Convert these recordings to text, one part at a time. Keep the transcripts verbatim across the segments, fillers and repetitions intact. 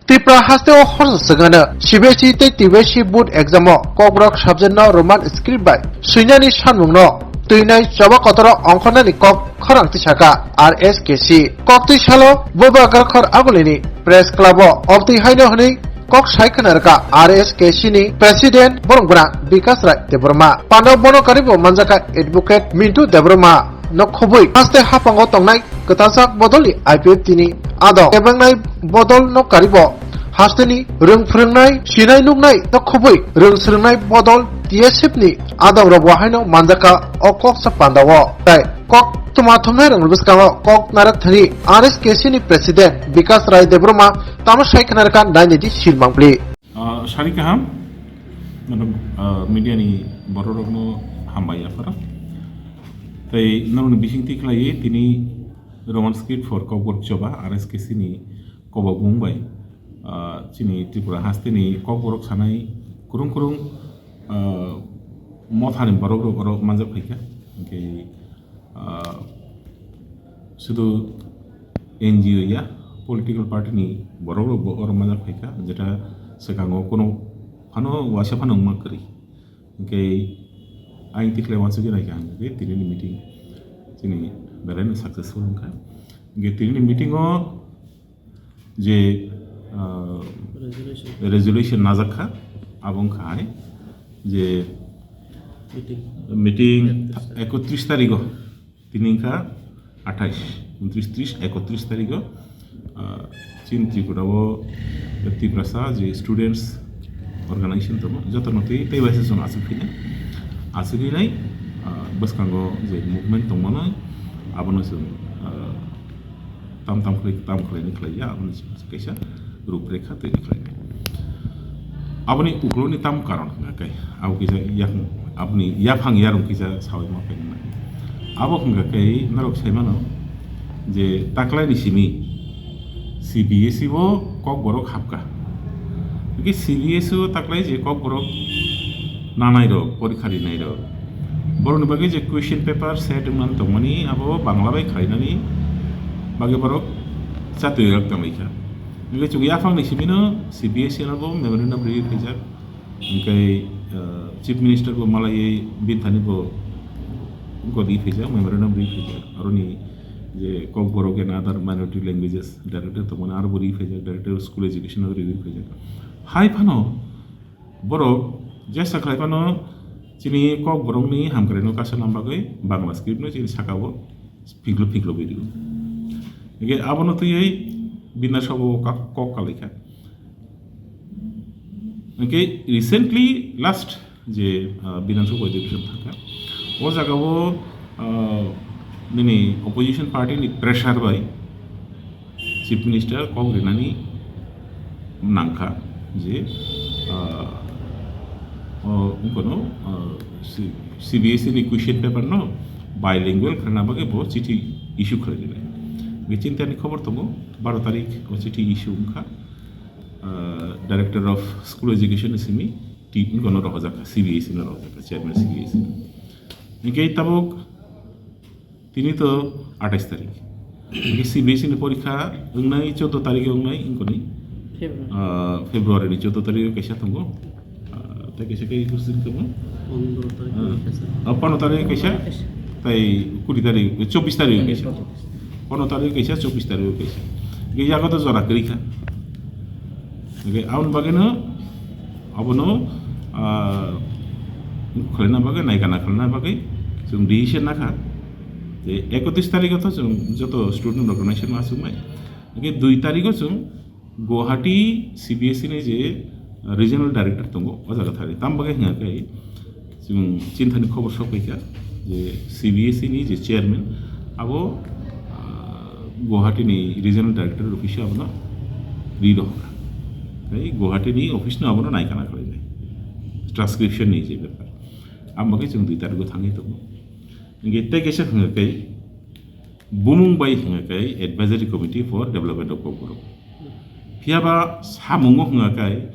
Tripura haste o horsa swkangno C B S E tei T B S E board exam o Kokborok subject no Roman script bai swinani sanmung no twinai choba kotor o ongkhornani kok khorang tisaka R S K C. Koktwi salo Bubagra khor agulini press club o obtwi haino hwnwi kok sai khna rwkha R S K C ni president borok bwrang Bikas Rai Debbarma. Panda bono karibo manjakha advocate Mintu Debbarma no khobwi haste haphango tongnai kwtalchak bodolni I P F T ni adong kebengnai bodol no karibo hasteni rwng phwrwngnai sinai nuknai no khobwi rwng swrwngnai bodol T S F ni adong rok bo haino manjakha o koksa panda o. Tai kok tuma thumnai rok bwskango kok narak thani R S K C ni president Bikas Rai Debbarma tamo sai khna rwkha nainidi sil mangpli. Ah, sari kaham, madam, ah, media ni borok rokno hambai yapharo. Tai norokni bising tikhlai tini Roman script for Kokborok choba R S K C ni kobok mung bai, ah, chini Tripura haste ni Kokborok sanai kurung kurung, ah, mothani borok rok oro manjak phaikha. Hingke Ah, sudu N G O ya, political party ni borok rok bo oro manjak phaikha, jeta swkango kono phano waisa phano wngma kwrwi. Hingke ayang tikhlai wansugwi naikha hingke tini ni meeting chini belai no successful wngkha. Hingke tini ni meeting o je, ah, resolution. Resolution najak kha, abo wngkha hai je meeting. Meeting ekotris tarigo, tini wngkha athais, untris, tris, ekotris tarigo, ah, chini Tripura o Tiprasa je students organization tongo, jotono twi tei bai se chwng aswk phinai, aswk hinai, ah, bwskango je movement tongmano, abono chwng, ah, tam tam khlai, tam khlaini khlaiya, aboni kaisa ruprekha twi khlainai. Aboni ukuloni tam karon hwnka khe, abo kisa yak, aboni yaphang yarung kisa sawi ma phainai. Abo hwnka khe norok sai mano je taklaini simi C B S E o Kokborok hapka. Hwnkhe C B S E o taklai je Kokborok nanai rok, porikha rinai rok. Borokni bagwi je question paper set wngmani tongmani abo Bangla bai khlainani bagwi borok chatwi rok tongwi kha. Hwnkhe chwng yaphangni simino C B S E no bo memorandum riwi phaijak. Hwnkhe, uh, Chief Minister bo malaiwi bini thani bo gori phaijak, memorandum riwi phaijak. Aroni je Kokborok and other minority languages director tongmani aro bo riwi phaijak, director of school education o riwi phaijak. Hai phano borok jesa khlai phano chini Kokborokni hamkraino kaisa nam bagwi Bangla script no chini saka o phiklo phiklo video. Hingke abono twiwi Bidhan Sabha o kok, kok kalaikha. Hingke recently last je, ah, Bidhan Sabha adhikeshon thangkha, o jaga o, ah, nini opposition party ni pressure bai Chief Minister kok rinani nangkha je, ah, o, wngkano, ah, C-, C B S E ni question paper no bilingual khlana bagwi bo chithi issue khlai rinai. Hingke chintani khobor tongo, baro tarik o chithi issue wngkha, ah, Director of School Education ni simi, ti wngkano rohorjak kha, C B S E no rohorjak kha, Chairman C B S E no. Hingke tabuk Tini to athais tarik. Hingke C B S E ni porikha wngnai choudo tarik wngnai wngkoni. February. Ah, February ni choudo tarik kaisa tongo. Ah, tei kaisa khe kusin kamo? Pondro tarik Ah, kaisa. Ah, pondro tarik kaisa. Kaisa. Tei kuri tarik, chobbish tarik kaisa. Pondro tarik. Pondro tarik kaisa, chobbish tarik kaisa. Hingke yago to jora kwrwi kha. Hingke aboni bagwino Abono, ah, khlaina bagwi, naikana khlaina bagwi chwng decision nakha. Je ekotris tarikho to chwng joto student organization ma chwngmai. Hingke dui tarikho chwng Guwahati C B S E ni je regional director tongo, o jaga thari. Tam bagwi hwnga khe chwng chinthani khobor sok paikha je C B S E ni je chairman abo, ah, Guwahati ni regional director office o abono ri rohorkha. Tei Guwahati ni office no abono naikana khlainai. Transcription ni je bepar. Amo khe chwng dui tarikgo thangwi tongo. Hingke tei kaisa hwnga khe bumung bai hwnga khe Advisory Committee for Development of Kokborok. Phiya ba samungo hwnga khe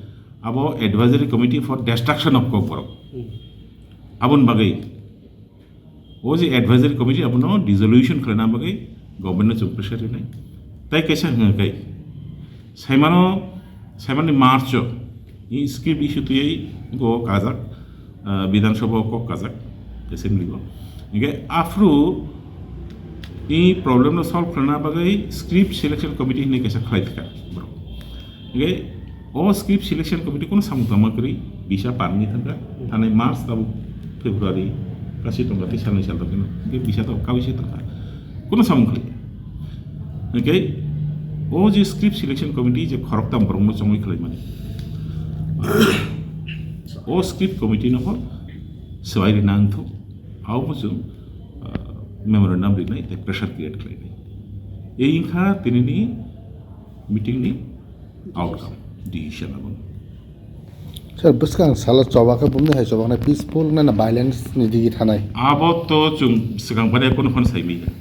abo Advisory Committee for Destruction of Kokborok. Aboni bagwi O je advisory committee abono dissolution khlaina bagwi government no chwng pressure rinai. Tai kaisa hwnga kai, saimano Saimani March o i script issue twi go kajak, ah, Bidhan Sabha o kok kajak, assembly o. Hingke afru i problem no solve khlana bagwi script selection committee hinwi kaisa khlai thika borok. Hingke o script selection committee kono samung tangma kwrwi bisa parni thangka, thani March tabuk February kasi tongka tei salnwi sal tongkhe hingke bisa to kawi se tongka. Kono samung khlai. Hingke o je script selection committee je khoroktam borokno chongwi khlaimani. O script committee no bo swbai rina wngthok. Abo bo chwng, ah, memorandum rinai tei pressure create khlainai. Ei wngkha tinini meeting ni outcome, decision abo. Sir, bwskang salo choba khe bumni hai choba khe peaceful na, na violence ni digi thanai? Abo to chwng swkang pare kono phano saimanya.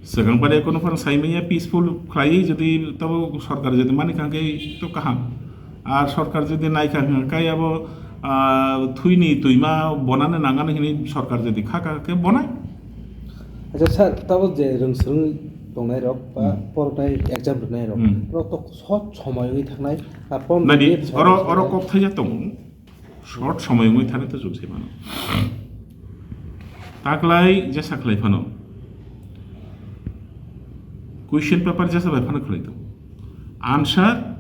Swkang pare kono phano saimanya peaceful khlai jodi tabo sorkar jodi mani kangke to kaham. Ar sorkar jodi nai kangke abo, ah, thwini twima bonani nangani hini sorkar jodi kha kha khe bonai. Acha sir, tabo je rwngswrwng tongnai rok ba Hmm. pornai exam rwnai rok, Hmm. rok to short somoy wngwi thangnai, ar pornai Nani, date oro, oro kok thaijak tongo. Short somoy wngwi thani to chwng sai mano. Taklai jesa khlai phano. Question paper jesa bai phano khlai tongo. Answer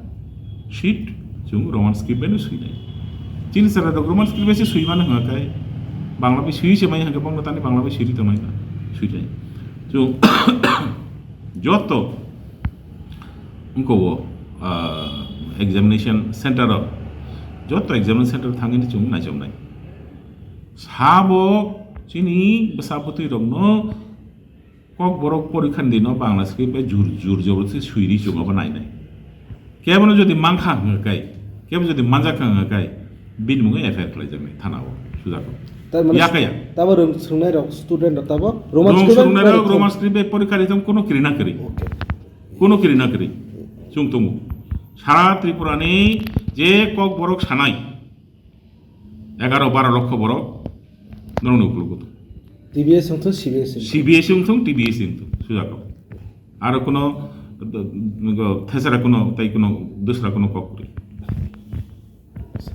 sheet chwng Roman script bai no swinai. Chini chwrai rok Roman script bai se swi mano hwnga khe Bangla bai swi se mai hwnga bangno tani Bangla bai swi ri tongnai na swinai. Chwng joto wngkha o, ah, examination center o, joto examination center thangwi chwng naichomnai. Sabo chini bwsa bwtwi rokno kok borok porikha ni dino Bangla script bai jur, jur jobor se swi ri chwng abo nainai. Kebo no jodi mankha hwnga kai, kebo jodi manjak kha hwnga kai, bini mungwi F I R khlai jaknai thana o, sujak o. Tar mane Yakaya. Tabo rwng swrwngnai rok student rok tabo Roman Rwng script bai swrwngnai rok porikha. Roman script bai porikha ri tong kono kiri na kiri. Okay. Kono kiri na kiri. Chwng tongo. Sara Tripura ni je kok borok sanai, egaro baro lokho borok norokni ukologo tongo. T B S wngthung, C B S wngthung. C B S wngthung, T B S wngthung, sujak o. Aro kuno, thesara kuno, tai kuno, dusra kuno kok kwrwi.